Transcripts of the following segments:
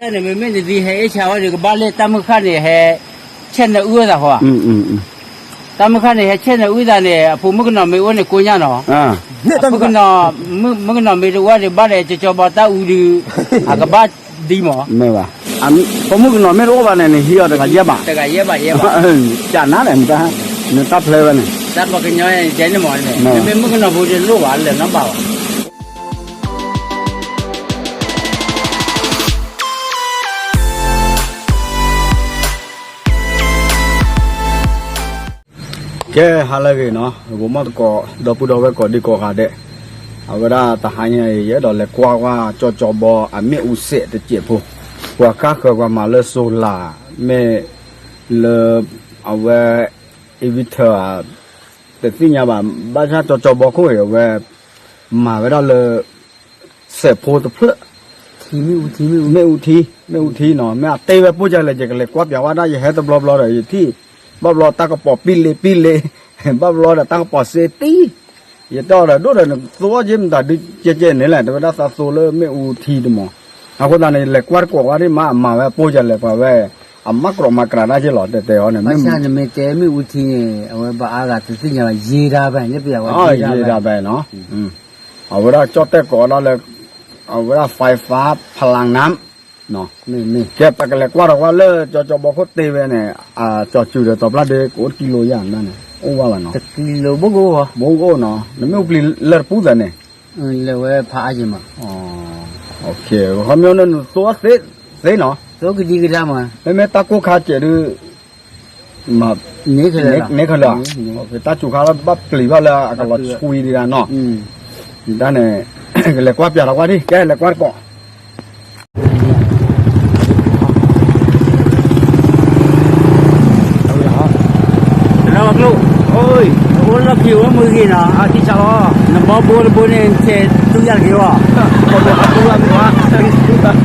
တၢ်န့ၣ် မ့မ့ၢ်နသံဟဲအ့ၣ်ဆါဝဲဒီး ကဘၣ်လၢတၢ်မုၢ်ဃၢ်န့ၣ် ဟဲဆဲးနၢအုၣ်အသးဃီဧါ. တၢ်မုၢ်ဃၢ်န့ၣ် ဟဲဆဲးနၢအုၣ်သးန့ၣ် အဖိမုၣ်ကနီၤမ့ၢ်အိၣ်န့ၣ် ကိညၢ်နီၤ. မုၣ်ကနီၤမ့ၢ်တအိၣ်ဒီး ဘၣ်ဒီးကၠီကၠီဘီတၢ်အူဒီး အကဘၣ်ဒံမး. မ့ၢ်ဘၣ်. ဖိမုၣ်ကနီၤမ့ၢ်တအိၣ်ဘၣ်န့ၣ် နဟံးအီၤတဂၤယဲၢ်ဘး. တဂၤယဲၢ်ဘးယဲၢ်ဘး. ကနၤန့ၣ် နတၢ်ဖျဲဝဲန့ၣ် တၢ်ပှၤကညီန့ၣ် တဲန့ၣ်မးန့ၣ် မ့မ့ၢ်မုၣ်ကနီၤဖိတလိၣ်ဘၣ် လၢၤနီတဘၣ်ဘၣ်. ကဲ ဟါလၢအဂ့ၤနီၤ, ဂီၤမီၢ်သကိး ဒီပုၢ်ဒီဝဲၢ်ကိးဒံကိးဂၤဒဲး, အဝဲဒၣ်တဟါညါအံၤ ယအဲၣ်ဒိးလဲၤကွၢ်ကွၢ် ကၠီကၠီဘီ အမ့ၣ်အူစဲးတစဲးဖိ, ပှၤဃါဃၢၤပှၤမၤလၢ solar မ့ၢ်လၢ အဝဲ inverter တသ့ၣ်ညါဘၣ်, ဘၣ်ဆၣ်ကၠီကၠီဘီခိၣ်အံၤ အဝဲ မၤဝဲဒၣ်လၢ စဲးဖိတဖျၢၣ် မ့ၣ်အူထံ, မ့ၣ်အူထံနီၤ, မ့ၢ်အတ့ဝဲပိၢ်ကလဲၣ် ယကလဲၤကွၢ်ပၠးဝဲဒၣ် ယဟဲတဘျီဘျီဒီး ယထံၣ် ဘၣ်ဘျီတၢ်ကပီၤပံလ့ပံလ့, ဘၣ်ဘျီဒီးတၢ်ကပီၤစ့တံ, ယတဲအီၤဒီး ဒိၣ်ဒီးနသိက့မတၤဒုကဲကဲန့ၣ်လဲၣ်, တဲဝဲဒၣ်သးသိလၢမ့ၣ်အူထံတမီၤ, အဃိသတးန့ၣ် လဲၤကွၢ်တကိးဝဲဒၣ်မး အမၤဝဲပိၢ်ကလဲၣ် ပှၤဝဲ အမၤကြိးမၤကြးတၢ်က့လီၤ တဲတဲအီၤန့ၣ် ဘၣ်ဆၣ်နမ့ၢ်တဲမ့ၣ်အူထံန့ၣ် အဝဲဘၣ်အါဂၤတသ့ၣ်ညါဘၣ် ယ့ဒၣ်ဘၣ် လၢပယီၤဝဲ ယ့ဒၣ်ဘၣ်နီၤ, အဝဲဒၣ်ကၠီၣ်တဲၣ်ကိးဝဲဒၣ်လၢ အဝဲဒၣ် fiber ဖလးနၢမ် ကဲ ပကလဲၤကွၢ်ဒီးကွၢ်လၢ ကၠီကၠီဘီခိၣ်တ့ဝဲန့ၣ် ကၠီစုၤဒီး တီၤပျၢ်ဒ့ ကအိၣ်တကံလိယါန့ၣ် အိၣ်ဝဲလီၤနီၤ, ဘိၣ်ကအိၣ်နီၤ, နမ့ၣ်အူပျံၤလၢတပူၤသးန့ၣ် လဲၤဝဲဖးအါယဲၢ်မး, ခီမီန့ၣ် နသိသ့သ့နီၤ, မ့မ့ၢ်တၢ်ကိၢ်ခါစဲးဒုး န့ၣ်ခဲလၢာ်, တၢ်စူၤခါလၢဘၣ်ပျံၤဘၣ်လၢအကလီၤဆှံဒံးဒၣ်နီၤ, တၢ်န့ၣ် ကလဲၤကွၢ်ပၠးလီၤကွၢ်ဒံး ကဲလဲၤကွၢ်တကိး တနီၤကျိၣ်, အိၣ်လီၢ်ခံအိၣ်မုၢ်ဂ့ၤနီၤ, နဘီဘိတဘိန့ၣ် ဆဲးတူၢ်ယၢ်တဂ့ၤဘၣ်, အတူၢ်တၢ်ဘိဘၣ်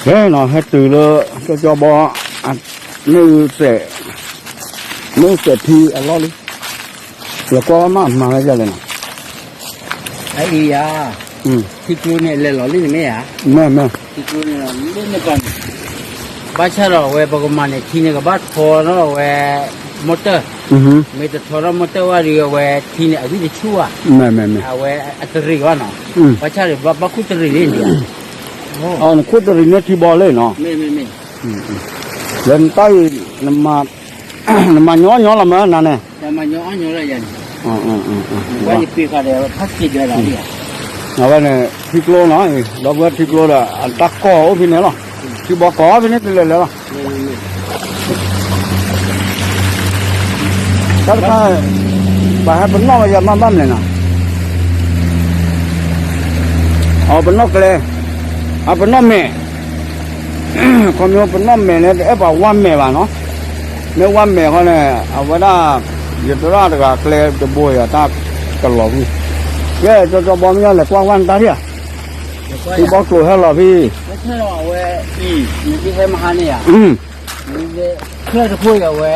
ကဲနီၤ ဟဲတုၤလၢ ကၠီကၠီဘီ မ့ၣ်အူစဲး, မ့ၣ်အူစဲးထံအလီၢ်လံ, လဲၤကွၢ်ဝဲမး မၤဝဲဒ်လဲၣ်နီၤ, အအံၤယၤ, ထံကျိန့ၣ် လဲၤလီၤလံန့ၣ်မ့ၢ်ဧါ, မ့ၢ်မ့ၢ်, ထံကျိန့ၣ်လီၤလံန့ၣ်ပှၤန့ၣ်, ဘၣ်ဆၣ်ဒီးအဝဲပကမၤန့ၣ် ထံန့ၣ်ကဘၣ်ထီထီၣ်အဝဲ မီတၢၢ်, မ့ၢ်တထီထီၣ်မီတၢၢ်ဝဲဒီး အဝဲထံန့ၣ် အဂံၢ်တဆူၣ်ဘၣ်, အဝဲအတရံးဘၣ်နီၤ, ဘၣ်ဆၣ်ဒီးဘၣ်ခိၣ်တရံးလံန့ၣ်, နခိၣ်တရံးန့ၢ်ထံဘီလံနီၤ, လၢနတၢ်အံၤ နမၤညီညီလီၤမ့ၢ်နၤန့ၣ်, အဝဲန့ၣ် ထံကျိနီၤ, ဒီပုၢ်ဝဲၢ်ထံကျိဒီး အတၢ်ကီၢ်အိၣ်ဖဲန့ၣ်လီၤ, ထံဘီကီၢ်ဖဲန့ၣ်တလဲၤလဲၤလီၤ, တၢ်တခါ ပှၤဟဲပနီၣ်ဝဲယၤမးဘၣ်မလဲၣ်နီၤ, အပနီၣ်ကျဲ, အပနီၣ်မဲာ် ခီမီပနီၣ်မဲာ်န့ၣ် တအဲၣ်ပှၤဝါမဲာ်ဘၣ်နီၤ, မ့ၢ်ဝါမဲာ်ဃီန့ၣ် အဝဲဒၣ် ယသရၣ်တဂၤကျဲတဘိယၤတၢ်ကလီၤဝံၤ, ကဲ ကၠီကၠီဘီမ့ၢ်လဲၤကွၢ်ကွၢ်နတၢ်ထံၣ်ဧါ, ထံဘီကျိၤဟဲလီၤဖဲ ဖျၢၣ်တခိၣ်အံၤအဝဲ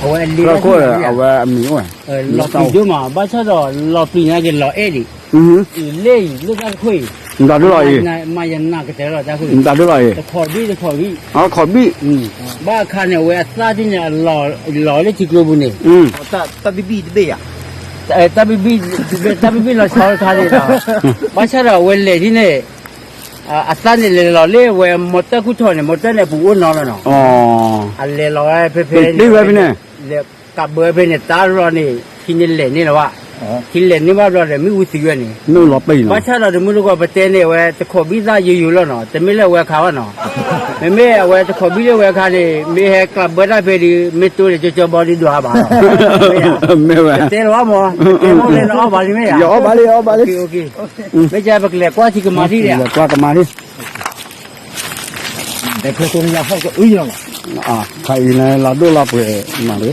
အဝဲအလံာ်တၢ်ထံၣ်န့ၣ် အဝဲအမံၤအိၣ်ဝဲ လီၤပျံၤဒိၣ်မး ဘၣ်ဆၣ်ဒီးလီၤပျံၤန့ၣ်က့ၤလီၤအဲၣ်ဒံး, အံၤလၢအံၤလၢတၢ်တခိၣ်အံၤ, မၤယနၢ်ကတၢၢ်လီၤတၢ်ခိၣ်အံၤ, တခီၣ်ဘံၣ်တခီၣ်ဘံၣ်, ဘၣ်အခါန့ၣ် အဝဲအသၣ်ထံၣ်န့ၣ် အလီၤလၢထံကျိပူၤန့ၣ်, တၢ်ဘံၣ်ဘံၣ်တဘ့ၣ်ယၤ, တၢ်ဘံၣ်ဘံၣ်, တၢ်ဘံၣ်ဘံၣ်လီၤဆီတခါန့ၣ်ဒီး, ဘၣ်ဆၣ်ဒီးအဝဲလဲၤဒ်န့ၣ် အသၣ်န့ၣ်လဲၤလီၤလၢအဝဲ မီတၢၢ်ခိၣ်ထီၣ်န့ၣ် မီတၢၢ်န့ၣ်အပူၤအိၣ်နီၤလီၤနီၤ, အလဲၤလီၤဝဲဖဲဖဲန့ၣ်, လဲၤကးဘၢဖဲန့ၣ် တၢ်ရီန့ၣ် ထံန့ၣ်လဲၤန့ၢ်လီၤဘၣ်, ထံလဲၤန့ၢ်ဘၣ်ဘျီဒီး မ့ၣ်အူသံဝဲန့ၣ်, ဘၣ်ဆၣ်ဒီးတမုၢ်တဂီၢ် ပတဲန့ၣ် အဝဲတခိးဘံၣ်သၣ်ယိယိလီၤနီၤ, တမ့ၢ်လၢအဝဲခါဘၣ်နီၤ, မ့မ့ၢ်အဝဲတခိးဘံၣ်လၢအဝဲခါန့ၣ် မ့ၢ်ဟဲကျးဘၢတၢ်ဖဲဒီး မ့ၢ်တိဒီးကၠီကၠီဘီဒီးဒွးဘၣ်လီၤ, မ့ၢ်ဝဲ, တဲလီၤမး, တဲမ့ၢ်လၢနအီၣ်ဘၣ်လံမ့ၢ်ဧါ, ယအီၣ်ဘၣ်လံ ယအီၣ်ဘၣ်လံ, မ့ၢ်ကပကလဲၤကွၢ်ထံကမါထံၣ်ဒီး, လဲၤကွၢ်ကမါထံၣ် ခါအံၤန့ၣ် လါဒိၣ်လါပှဲၤမးလံ,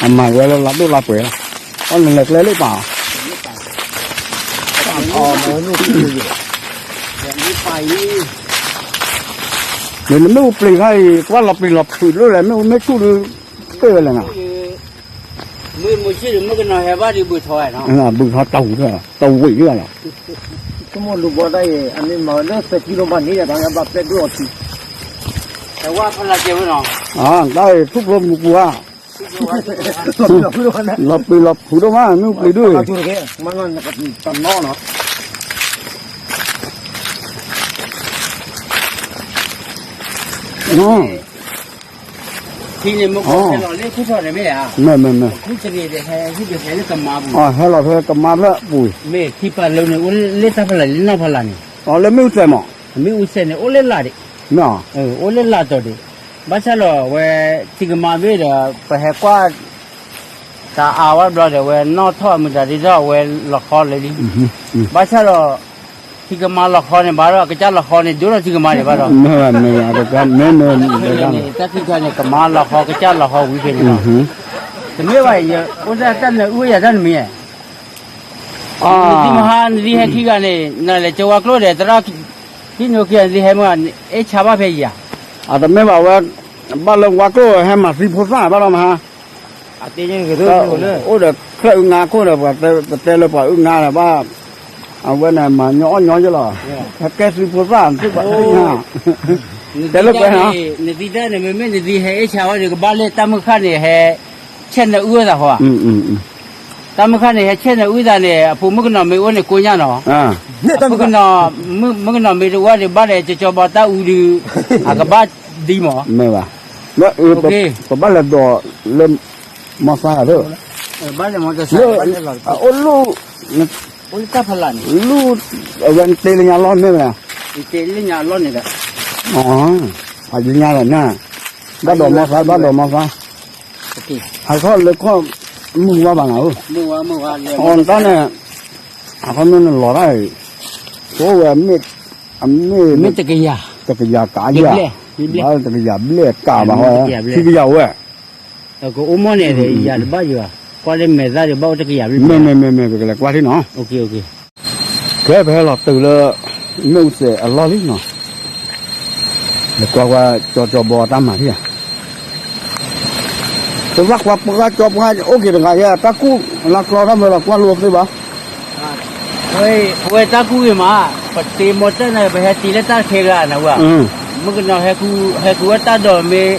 အမၤဝဲလၢလါဒိၣ်လါပှဲၤလီၤ, အီၣ်နလဲၤကျဲလၢပၢ်, န့ၣ်နမ့ၣ်အူပျံၤခါအံၤ ကွၢ်လီၤပျံၤလီၤဖုးဒိၣ်လဲၣ် မ့ၣ်အူမ့ၣ်ဆူၣ်ဒုး ပ့ၢ်ဝဲလဲၣ်နီၤ, မ့ၢ်မုၢ်ဆ့ၣ်ဒီး မုၣ်ကနီၤဟဲဘၣ်ဒီးဘုးထီဝဲနီၤ, ဘုးထီတၢ်ဝံၤ, တဝံၤလီၤ, ကမိၢ်လူၤဘီတၢ်အံၤ အမ့ၢ်မၤဝဲလၢသၢကံလိဘၣ်န့ၣ်ဒီး တၢ်ဘၣ်ပျဲဒိၣ်အီၤထံ, တဝၢ်ဖီလာ်ကဲဝဲနီၤ, တၢ်အံၤထူၣ်ဖျိမူပူၤဧါ, လီၤပျံၤလီၤဖုးဒိၣ်မး မ့ၣ်အူပျံၤဒုး, ထံန့ၣ်မ့ၢ်ကီၢ်ဟဲလီၤလၢခူၣ်ထီၣ်န့ၣ်မ့ၢ်ဧါ, မ့ၢ်မ့ၢ်မ့ၢ်, ခူၣ်တရံးဒီးဟဲဟံၣ်ဒီးဟဲလၢကမါပူၤ, ဟဲလီၤဖဲကမါဖျၢၣ်ပူၤ, မ့ၢ်ထံပာ်လီၤန့ၣ် အိၣ်လၢတၢ်ဖီလာ်လၢနီၢ်ဖီလာ်န့ၣ်, အီၤလၢမ့ၣ်အူစဲးမး, မ့ၣ်အူစဲးန့ၣ် အိၣ်လၢလာ်ဒံး, အိၣ်လၢလာ်တီၤဒံး, ဘၣ်ဆၣ်လီၤဝဲ ထံကမါဘ့ၣ်ဒီး ပဟဲကွၢ် တၢ်အါဝဲဘျီဒီး ဝဲနီၣ်ထီၣ်အမုၢ်တၢ်ဒ်ထီၣ်ဝဲလီၤဃီလၢာ်လံ, ဘၣ်ဆၣ်ဒီး ထံကမါလီၤဃီန့ၣ်ဘၣ်ဒီး ကစၢ်လီၤဃီန့ၣ် ဒိၣ်ထီၣ်ထံကမါဒံးဘၣ်ဒီး, မ့ၢ်မ့ၢ်, တၢ်ခံခါန့ၣ် ကမါလီၤဃီ ကစၢ်လီၤဃီဝံၤဖဲန့ၣ်လီၤ, တမ့ၢ်ဘၣ်, အိၣ်ဒၣ်တၢ်နၢအုၣ်ယၤတၢ်နမံၤ, နသံမဟါ နသံဟဲခံဂၤန့ၣ် နလဲၤကၠီဝါကျိၣ်ဒီး သရၣ် ဟံၣ်နိခံဂၤ နသံဟဲမုၢ်ဂၤ အဲၣ်ဆါဘၣ်ဖဲယၤ, အတမ့ၢ်ဘၣ်ဝဲ, ဘၣ်လၢဝါကျိၣ်ဟဲမၤသံဖိသၣ်ဘၣ်ဒီးမဟါ အိၣ်ဒီးချၢၣ်အုးငါခိၣ်ဒီး ပှၤတဲလၢပှၤအုးငါဒီးဘၣ်, အဝဲန့ၣ်မၤညီအီၣ်ညီယလီၤ, ဟဲကဲသံဖိသၣ်သ့ၣ်ဘၣ်သ့ၣ်ညါ, တဲလၢပှဲၤ, နသံတၢ်န့ၣ် မ့မ့ၢ်နသံဟဲအဲၣ်ဆါဝဲဒီး ကဘၣ်လၢတၢ်မုၢ်ဃၢ်န့ၣ်ဟဲ, ဆဲးနၢအုၣ်ဝဲသးဃီဧါ တၢ်မုၢ်ဃၢ်န့ၣ် ဟဲဆဲးနၢအုၣ်သးန့ၣ် အဖိမုၣ်ကနီၤမ့ၢ်အိၣ်န့ၣ်ကိညၢ်နီၤ, မုၣ်ကနီၤ, မုၣ်ကနီၤမ့ၢ်တအိၣ်ဒီး ဘၣ်ဒီးကၠီကၠီဘီတၢ်အူဒုး, အကဘၣ်ဒံမး, မ့ၢ်ဘၣ်, ပဘၣ်လဲၤဒိးလၢ မီသါဒီး, အအိၣ်လူၢ်, လူၢ်, အဝဲတ့လၢညါလီၢ်မ့ၢ်ဝဲ, တ့လၢညါလီၢ်န့ၣ်ဒီး, အညါဒီးနၤ, ဘၣ်ဒိးမီသါ ဘၣ်ဒိးမီသါ, ဟးခီၣ်လၢခီၣ်, မုၢ်ဝါဘၣ်နၤဧၢ, အီၣ်တၢ်န့ၣ်, ဟးခီၣ်မ့ၢ်နလီၤတၢ်အံၤ, အမ့ၢ်, မ့ၢ်တကယၤ, တကယၤကးယၤ, ဘၣ်တကယၤဘျဲၣ်ကးဘၣ်ဟီ, ခံကယၤဝဲ ကအိၣ်မီၢ်န့ၣ် ယၤတဘၣ်ယၤ, ကွၢ်လၢမဲာ်သၣ်ဒီးဘၣ်အိၣ်တကယၤဘျဲၣ်, မ့မ့မ့မ့ ပကလဲၤကွၢ်ထံၣ်နီၤ, ကဲ ပဟဲလီၤတုၤလၢ မ့ၣ်အူစဲးအလီၢ်လံနီၤ, လဲၤကွၢ်ကွၢ် ကၠီကၠီဘီတၢ်မၤထံၣ်ဧါ, ပဘၣ်ကွၢ်ပှၢ်ကၠီပှၢ် အိၣ်က့ၤတဂၤယဲ တၢ်ကူၣ်လၢကျီတၢ်မၢလီၤ ကွၢ်လိသ့ဘၣ် ပဝဲတၢ်ကူၣ်ဂ့ၤမး, ပတ့မီတၢ်န့ၣ် ပဟဲတ့လၢတၢ်ခဲဂၤနဝဲ, မုၣ်ကနီၤဟဲကူၣ်ဝဲတၢ်ဒိးမ့ၢ်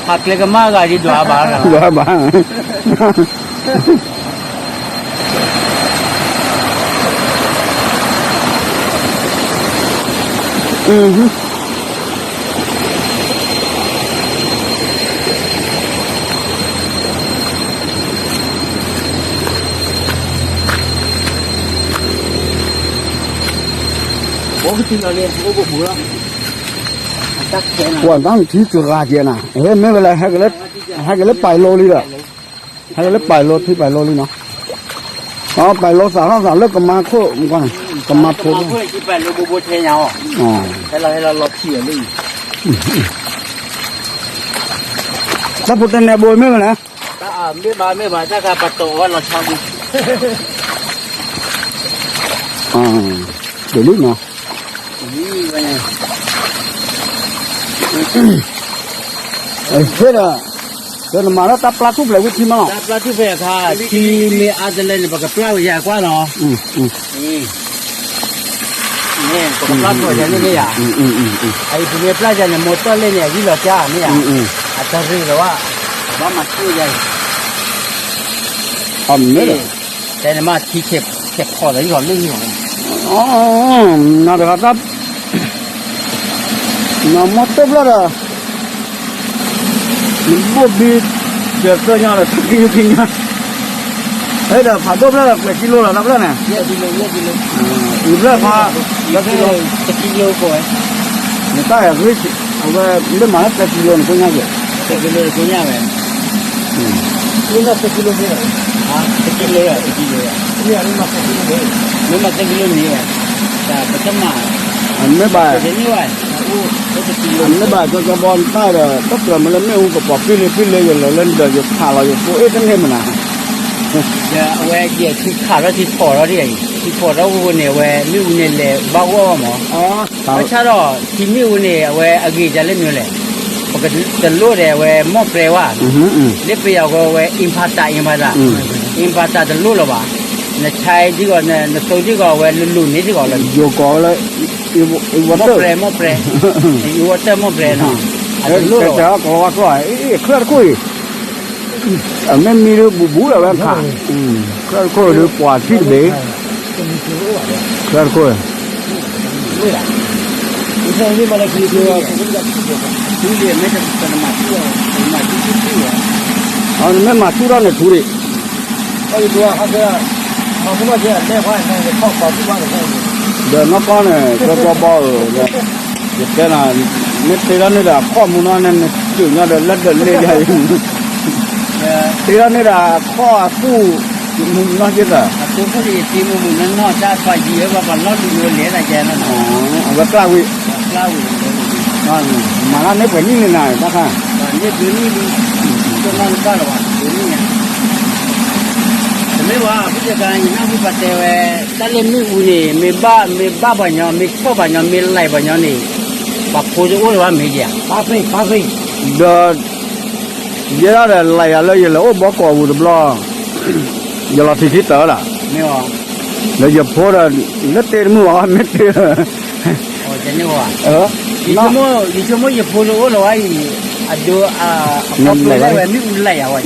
ဟးကျဲကမၣ်ဂၤဒ်ဒွးဘၣ်, ဒွးဘၣ်, ပှၤတၢ်ထံတဂၤကဲနၤ, မ့ၢ်ဝဲလၢ ဟဲက့ၤလၢပာ်လိလံဒီး, ဟဲက့ၤလၢပာ်လိ ထံပာ်လိလံနီၤ, ပာ်လိသးထီၣ်သးလၢကမါခိၣ်, ကမါဖိ, တၢ်ဖိတၢ်နဲဘိမ့ၢ်ဝဲလဲၣ် မ့ၢ်ဘၣ်မ့ၢ်ဘၣ် တၢ်ခါပတီၢ်ဝဲလီၤဆီဒံး, ဒ်လံနီၤ, ဟဲဒီး, ဒီးနမၤလၢတၢ်ပျၢ်ထူၣ်ဖျဲးဝံၤထံမးလီၤ, တၢ်ပျၢ်ထူၣ်ဖဲအခါ, ထံမ့ၢ်အါတလၢန့ၣ် ပကပျၢ်ဝဲယၤကွၢ်နီၤ, ပကပျၢ်ထူၣ်ယၤန့ၣ်မ့ၢ်ယၤ, အအံၤပမ့ၢ်ပျၢ်ယၤန့ၣ် မိၢ်တီၢ်လဲၣ်န့ၣ် အဂံၢ်လီၤကၢ်မ့ၢ်ယၤ, အတရ့လီၤဘၣ်, ဘၣ်မၤထူၣ်ယၤအံၤ, အမ့ၢ်, တဲနမ့ၢ်ထံဆဲးဖီၣ်လီၤဟံၣ်လီၤလၢဟံၣ်လီၤ, နတဂၤတၢ်, နမိၢ်တိၢ်ဖျၢၣ်ဒီး, နဘိၣ်ဘံ, ဒီးသၢညါဒီး ထံခံညါ ဖဲဒီးဖးဒိၣ်ဖျၢၣ်ဒီးကျဲးကံလိလီၤ တၢ်ဖျၢၣ်န့ၣ်, အံၤဖျၢၣ်ဖး, တကံလိ, အဝဲ မ့ၢ်မၤလၢကျဲးကံလိန့ၣ် ကိညါက့ၤ, တကံလိ, တကံလိဝဲ, တကံလိ, မ့ၢ်မၤသၢကံလိန့ၣ်ဝဲ, ပတမၤ, မ့ၢ်ဘၣ်, မ့ၢ်ဘၣ်ကၠီကၠီဘီနတၢ်ဒီး တၢ်ကြၢးမ့ၢ်လၢမ့ၣ်အူကပီၤ ဖံလ့ဖံလ့ ယလဲၤလၢနဒီး ယဖးလီၤ ယဃိအ့ၣ်တန့ၢ်မနၤ, ဒီးအဝဲယဲၢ်ထံခးထီၣ်ထံဖီၣ်ထီၣ်ဒ်အံၤ, ထံဖီၣ်ထီၣ်ဝဲန့ၣ် အဝဲမ့ၣ်အူန့ၣ်လဲၤဘၣ်ဂီၢ်မး, ဘၣ်ဆၣ်ဒီး ထံမ့ၣ်အူန့ၣ် အဝဲအဂ့ၤဒ်လဲၣ်မနုၤလဲၣ်, ပကတလိၣ်ဒီးအဝဲမီၢ်ပြဲဝဲ, လၢပယီၤဝဲ inverter, inverter, inverter တလိၣ်လၢၤဘၣ်, နဆဲးဒ်ဂီၤ နသိဒ်ဂီၤ အဝဲလူၤလူၤန့ၢ်ဒ်ဂီၤလီၤ, ယိၤကီးဝဲလၢ inverter, inverter, inverter မီၢ်ပြဲနီၤ, တလိၣ်လၢၤဘၣ်, ချၢၣ်တခိၣ်အံၤ အမ့ၢ်မံဒီးဘူးဘူးလီၤဝဲခး, ချၢၣ်တခိၣ်ဒီးပှၤထံၣ်တဘ့ၣ်, ချၢၣ်တခိၣ် နမ့ၢ်မၤဆူၣ်ထီၣ်န့ၣ်ထူဒံး, ဒီးနီၢ်ကီၢ်န့ၣ် ထူဒံး, ဒီးနီၢ်ကီၢ်ဘီဧၢ, ယတဲနၤ, မ့ၢ်တ့ထီၣ်န့ၢ်ဒီးအခီၣ်မူနီၤ နစူးညီဒီးလၢဒၢးလ့ၣ်ယၤအံၤ, တ့ထီၣ်န့ၢ်ဒီးအခီၣ်အသူၣ်, မူနီၤက့သၢ, အဝဲကျၢ်ဝံၤ, မၤတၢ်န့ၢ်ပှဲၤနံၣ်န့ၣ်နၤဘၣ်ဃး, တမ့ၢ်ဘၣ်, ဖုတကါ ယနၢ်ဟူပှၤတဲဝဲ, တၢ်လၢမ့ၣ်အူန့ၣ် မ့ၢ်ဘၣ်, မ့ၢ်ဘၣ်ပှၤညီ, မ့ၢ်ဆီၣ်ပှၤညီ, မ့ၢ်လဲၤပှၤညီန့ၣ်, ပှၤဖိတအိၣ်လၢၤဘၣ်မ့ၢ်ဧါ, ဒီး ယဲဒၣ်ဒီးလဲၤယၤလၢယလဲၤအိၣ်ဘီကီးပူၤတဘျီ, ယလီၤထံခံတၢၢ်လီၤ, ဒီးယဖိဒီး လၢတ့တမုာ်ဘၣ် မ့ၢ်တ့ ယဆိကမိၣ်ယဖိတအိၣ်လၢၤဝဲအံၤ, အဒိ, အခီဖျိလၢဝဲမ့ၣ်အူလဲၤယၤဝဲ, မၤတ့,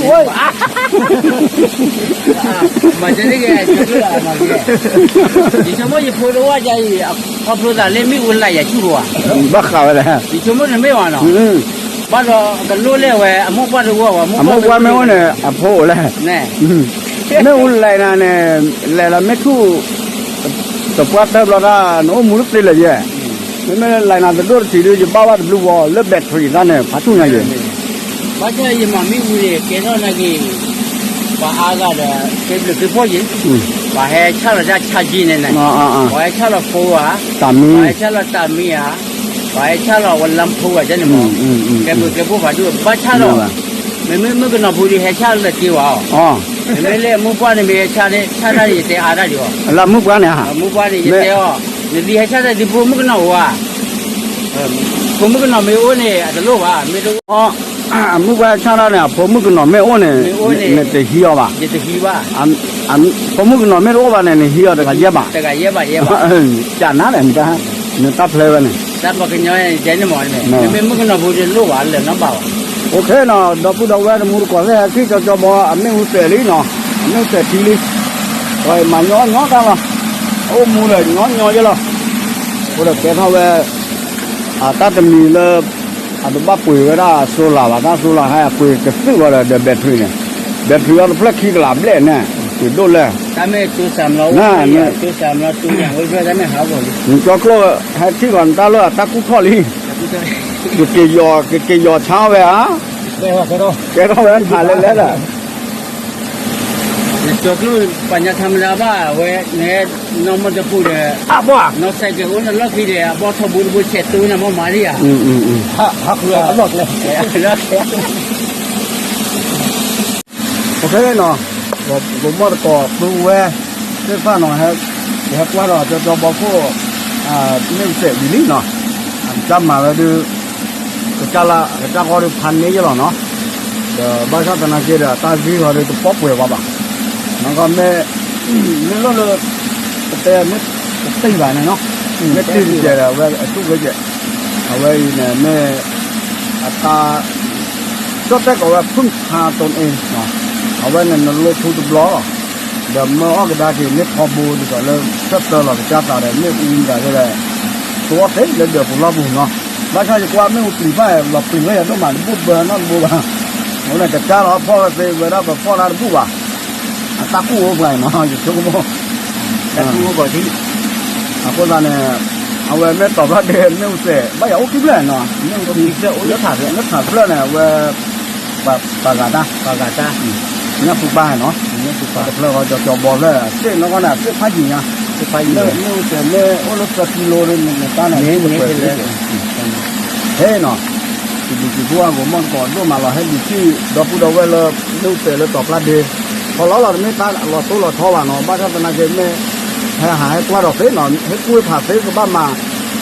ယဆိကမိၣ်ယဖိတအိၣ်ဝဲဒ်အံၤ, အခီဖျိသးလၢမ့ၣ်အူလဲၤယၤဆူၣ်ဝဲ, ဘၣ်ဃးဝဲလဲၣ်, ယဆိကမိၣ်တမ့ၢ်ဘၣ်နီၤ, ဘၣ်ဒီးကလိၣ်လၢဝဲ အမိၢ်ပှၢ်တအိၣ်ဝဲ, အမိၢ်ပှၢ်မ့ၢ်အိၣ်န့ၣ် အဖိအိၣ်လဲၣ်, မ့ၣ်အူလဲၤနၤန့ၣ်, လဲၤလီၤမ့ၣ်ဆူၣ် တပှၢ်တၢၢ်ဘျီတၢ် နအိၣ်မူတသ့လၢၤယဲ, မ့မ့ၢ်လဲၤနၤတဒိၣ်တထံးဒီး ယဘၣ်ဘၣ်တဘျုးဝီ လၢ battery တၢ်န့ၣ် ဖးဆူၣ်ညါယဲ, ဘၣ်ဆၣ်ယမၤမ့ၣ်အူန့ၣ် ကဲထီၣ်နာ်က့ၤ, ပှၤအါဂၤဒီး ကဲဘျုးကဲဖှိၣ်ယဲ, ပှၤဟဲဆၣ်လီၤတၢ်ဆါကံန့ၣ်န့ၣ်, ပှၤဟဲဆၣ်လီၤဖိဧါ, ပှၤဟဲဆၣ်လီၤတၢ်မံဧါ, ပှၤဟဲဆၣ်လီၤဝဲလၢဖိဧါန့ၣ်မး, ကဲဘျုးကဲဖှိၣ်ဖးဒိၣ်, ဘၣ်ဆၣ်ဒီး မ့မ့ၢ်မုၣ်ကနီၤဖိဒီးဟဲဆၣ်လၢာ်တ့ဝဲအီၤ, မ့မ့ၢ်လၢအမိၢ်ပှၢ်န့ၣ် မ့ၢ်ဟဲဆၣ်တၢ်န့ၣ် ယတဲအါတၢ်ဒံးအီၤ, လၢအမိၢ်ပှၢ်န့ၣ်ဧါ, အမိၢ်ပှၢ်န့ၣ် ယတဲအီၤ, နသုဟဲဆၣ်တၢ်ဒ်ဖိမုၣ်ကနီၤဧါ, ဖိမုၣ်ကနီၤမ့ၢ်အိၣ်န့ၣ် အတလိၣ်ဘၣ်, မ့ၢ်တအိၣ် အမိၢ်ပှၢ်ဟဲဆၣ်တၢ်န့ၣ် အဖိမုၣ်ကနီၤမ့ၢ်အိၣ်န့ၣ်, နတဟံးအီၤဘၣ်, ဖိမုၣ်ကနီၤမ့ၢ်တအိၣ်ဘၣ်န့ၣ် နဟံးအီၤတဂၤယဲၢ်ဘၣ်, တဂၤယဲၢ်ဘၣ်ယဲၢ်ဘၣ်, ကနၤဒီး နတၢ်ဖျဲဝဲန့ၣ်, တၢ်ပှၤကညီတဲန့ၣ်မး, မ့မ့ၢ်မုၣ်ကနီၤဖိတလိၣ်ဘၣ် လၢာ်နီတဘၣ်ဘၣ်, အိၣ်ခ့နီၤ ဒီပုၢ်ဒီဝဲၢ်တမူတကိးသ့ၣ်ဟဲထံၣ်ကၠီကၠီဘီ အမ့ၣ်အူစဲးလံနီၤ, အမ့ၣ်အူစဲးထံလံ, ပှၤမၤညီညီတၢ်လီၤ, အအိၣ်မူဒီးညီညီယဲလီၤ, အဃိဒီးကဲထီၣ်ဝဲ အတၢ်တမံၤလၢ အတဘၣ်ပှ့ၤဝဲဒၣ် solar ဘၣ်, တၢ် solar ဟဲပှ့ၤကသုၣ်ဝဲဒီး ဒီး battery န့ၣ်, battery အီၤတဖျၢၣ်ခံကလးဘျဲၣ်န့ၣ်, ပှ့ၤဒိၣ်လဲၣ်, တၢ်မ့ၢ်တိစၢ်မလီၤ, တိစၢ်မလီၤ တိညၣ်ဝဲဖျၢၣ်တၢ်မ့ၢ်ဟးဂီၤလံ, နကၠီကျိၣ်ဟဲထံၣ်ဂီၤနတၢ်လၢအတၢ်ကူၣ်ထီၣ်လံ, ကက့ၤယီၤ ကက့ၤယီၤဆါဝဲဧါ, ကဲထီၣ်ဝဲဖးလဲၣ်လဲၣ်ဒီး နကၠီကျိၣ်ပှၤညါထါမတၤဘၣ် အဝဲ နဟဲနီၢ်မီၢ်တပူၤဒီး အဘီၣ် နီၢ်စဲးကဲအိၣ်နလီၢ်ခံဒီး အဘီၣ်ထီၣ်ဘိတဘိဆဲးတူနၤမီၢ်မၤဒံးဧါ, ဟးဃုအလီၢ်ကျဲ အလီၢ်ကျဲ ပခဲနီၤ, ပမီၢ်တကိးသူဝဲ သ့ၣ်တဖၣ်နီၤ, ယဟဲကွၢ်ဒီးကၠီကၠီဘီခိၣ် မ့ၢ်ပစဲးဝံၤလံနီၤ, အကစၢ်မၤဝဲဒုး ကစၢ်လၢအကစၢ်ဂီၢ်ဒုးဖးန့ၢ်ယဲလီၤနီၤ, ဒီးဘၣ်ဆၣ်သနာ်က့ဒီး တၢ်ဂ့ၢ်ဂီၤဒုးတပီၢ်ပှဲၤဝဲဘၣ်, နကမ့ၢ် မ့ၢ်လိၣ်လၢ ပတဲမ့ၢ်တသ့ဘၣ်န့ၣ်နီၤ, မ့ၢ်တံၢ်တစဲးဒီး အဝဲအသူၣ်ဂ့ၤကဲး, အဝဲအံၤန့ၣ်မ့ၢ် အတၢ် ကၠီၣ်တဲၣ်ကိးဝဲ ဖုၣ်ခါတိၣ်အ့ၣ်, အဝဲန့ၣ်နလိၣ်ထူတဘျီလီၤ, ဒီးမၢအီၣ်ကဒါက့ၤ မ့ၢ်ထီဘိဒ်သိးလၢ ဆၢတၢလီၤကစၢ်သးဒီး မ့ၣ်အူမတၤသ့ဒီး သဝီသ့လၢဒၢးပူၤလီၢ်ပူၤနီၤ, ဘၣ်ဆၣ်ယကွၢ်မ့ၣ်အူပျံၤဖၣ် လီၤပျံၤဝဲယၤဒိၣ်မး တဘူၣ်ဘၢနီတဘိဘၣ်, အဃိန့ၣ် ကစၢ်လီၤဖီၣ်ဝဲသ့ဝဲဒၣ် ပဖီၣ်တၢ်တဘူၣ်ဘၣ်, အ တၢ်ကူၣ်အိၣ်ပှၤနီၤ ယဆိကမိၣ် တၢ်ကူၣ်အိၣ်ပှၤထံ အဃိသတးန့ၣ် အဝဲမ့ၢ်တီၤဖျါဒ့ မ့ၣ်အူစဲး ဘၣ်ယၤအိၣ်ခံဖျၢၣ်နီၤ မ့ၣ်အူခံဖျၢၣ် လၢထးဖျၢၣ်န့ၣ် အဝဲ ပှၤဂၤတၢ် ပှၤဂၤတၢ် ညၣ်ဖူပၢ်နီၤ တဖျၢၣ်ဃီ ကၠီၤကၠီၤဘီဖျၢၣ် အစ့ၣ်နီၢ်ကီၢ်န့ၣ် အစ့ၣ်ဖးယံၤညါ မ့ၣ်အူစဲးမ့ၢ်အိၣ်လၢသၢကံလိန့ၣ် တၢ်န့ၣ် မ့ၢ်တဖျၢၣ် ဟဲနီၤ စံးဘျုးစံးဖှိၣ်အဂီၢ် မီၢ်ကီးဒိၣ်မးလီၤ ဟဲလူၤထံၣ် ဒီပုၢ်ဒီဝဲၢ်လၢ မ့ၣ်အူစဲးလၢတီၤဖျါဒ့ ခီလီလီၤ တမ့ၢ်တၢ်လီၤတိၢ်လီၤထီဘၣ်နီၤ ဘၣ်ဆၣ်သနာ်က့မ့ၢ် ဟဲဟးဟဲကွၢ်ဒီးသ့နီၤ ဟဲကူၣ်ဟဲဖးသ့ ကဘၣ်မၤ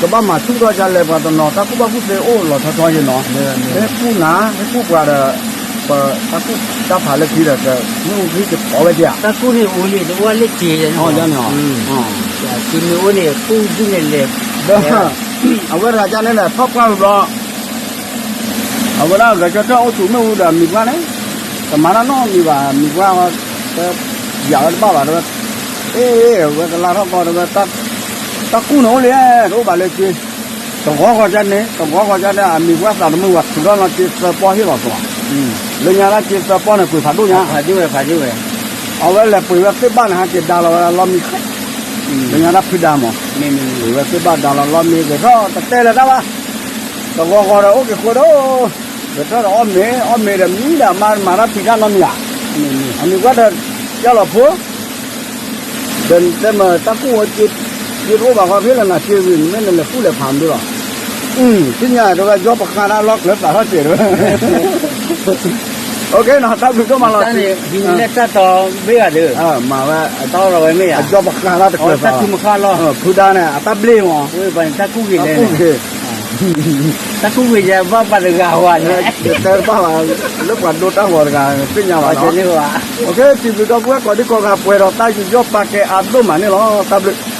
ကဘၣ်မၤဆူၣ်ထီၣ်ဒ်လဲၣ် ပှၤတနီၤ တၢ်ကူၣ်ဘၣ်ကူၣ်သ့အိၣ်လီၤထီထီယဲနီၤ ဟဲကူၣ်နၤ ဟဲကူၣ်ပှၤဒီး ပတၢ်ကူၣ်တၢ်ဖးလၢခံဒီး မ့ၣ်အူခံကတီၤဝဲဒၣ် တၢ်ကူၣ်န့ၣ်အိၣ်လံ တအိၣ်လၢက့ၤယဲန့ၣ် အီၤ ကမ့ၢ်အိၣ်န့ၣ် ကူၣ်ဒ်န့ၣ်လဲၣ် ဒီး အဝဲတဂၤကန့ၣ်ဒီး ထီၣ်ပှၢ်ဝံၤဘျီ အဝဲဒၣ်ဂဲၤကၠီၣ်တၢ်အိၣ်ဆူၣ်မ့ၣ်အူဒီးမံၤပှၢ်န့ၣ် တမၤတၢ်နီတမံၤဘၣ် မံၤပှၢ် တဲ ယၤဝဲတဘၣ်ဘၣ်တဲဝဲ အ့ ဝဲကလါထီၣ်ကီတဲဝဲ တၢ်ကူၣ်န့ၣ်အိၣ်လံ တအိၣ်ဘၣ်လၢက့ၤ တဂီၤဂီၤကန့ၣ် တဂီၤဂီၤကန့ၣ် အမံၤပှၢ်သးတမုာ်ဘၣ် ထုးထီၣ်နီၢ်က့သၢပီဟ့ၣ်လီၤသး လၢညါတၢ်က့သၢပီန့ၣ် ကွံာ်ဖးဒိၣ်ညါ အဝဲလဲၤပှ့ၤဝဲသ့ၣ်ဘၣ်န့ၣ် ဟဲက့ၤဒါလီၤဝဲလီမံၤဃဲ လၢညါတၢ်ဖုဒါမး ပှ့ၤဝဲသ့ၣ်ဘၣ်ဒါလီၤလီမံၤ ဂဲၤထီၣ်တတဲလၢၤတၢ်ဘၣ် တဂီၤဂီၤဒီးအိၣ်က့ၤဃိဒီး ဂဲၤထီၣ်ဒီးအီၣ်မ့ၤ အီၣ်မ့ၤဒီးမံဒီးမၤမၤတၢ်ဖံးတၢ်နီတမံၤဧါ အမံၤပှၢ်ဒီး ယလီၤဖိ ဒီးတဲမ့ၢ်တၢ်ကူၣ်ဝဲက့ၤ က့ၤတအိၣ်ဘၣ်ဃီဖဲလၢနၤက့ၤဝံၤ နမ့ၢ်နလဲၤကူၣ်လဲၤဖးမနုၤလီၤ သ့ၣ်ညါတဲဝဲ ယီပဃါတၢ်လီၢ်ကျၢၤသးထီၣ်စဲးတဲဝဲ တၢ်ဘျုးဒိၣ်မးလီၤ တၢ်န့ၣ် ဟံးန့ၢ်တၢ်တီဘ့ၣ်ဂၤဒီး မၤဝဲ တၢ်အီၣ်လီၤဝဲမ့ၢ်ဧါ ယီပဃါတၢ်တကျၢၤသး ဖုဒါန့ၣ် အတၢ်ဘျ့မး တၢ်ကူၣ်ဂ့ၤ တၢ်ကူၣ်ဂ့ၤ ဘၣ်ပှၤတဂၤဝဲန့ၣ် တဲတဘၣ်ဘၣ် လၢပှၤဒိတၢ်ဂီၤတဂၤ သ့ၣ်ညါဘၣ်လီၤ စံးဘျုးဒီပုၢ်ဝဲၢ်ကိးဒံကိးဂၤ ပှဲၤဒီးတၢ်ယူးယီၣ်ပာ်ကဲအါဒိၣ်မးန့ၣ်လီၤ တၢ်ဘျုး